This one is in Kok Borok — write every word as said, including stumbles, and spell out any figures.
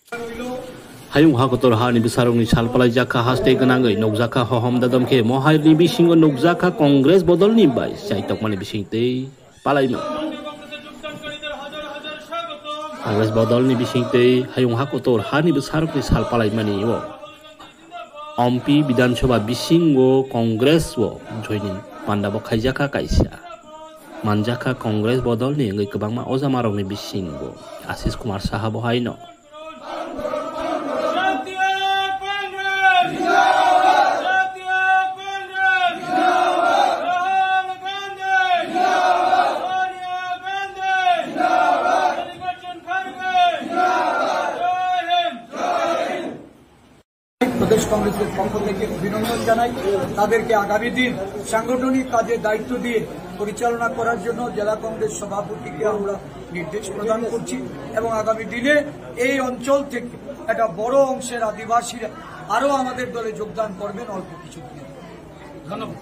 Hayung hakotor hani bwsarokni sal palaijakha haste gwnangwi nukjakha hohom dadam khe mohairni bisingo nukjakha Congress bodolni bai chaitokmani bisingtwi palaima. Congress bodolni bisingtwi hayung hakotor hani bwsarokni sal palaimani o Ompi Bidhan Sabha bisingo Congress o joining panda bo khaijakha kaisa. Manjakha Congress bodolni wngwi kwbangma ojamarokni bisingo Ashish Kumar Saha bo haino. প্রদেশ কংগ্রেসের পক্ষ থেকে অভিনন্দন জানাই। তাদেরকে আগামী দিন সাংগঠনিক কাজে দায়িত্ব দিয়ে পরিচালনা করার জন্য জেলা কংগ্রেস সভাপতিকে আমরা নির্দেশ প্রদান করছি এবং আগামী দিনে এই অঞ্চল থেকে একটা বড় অংশের আদিবাসীরা আরও আমাদের দলে যোগদান করবেন অল্প কিছু দিনের। ধন্যবাদ।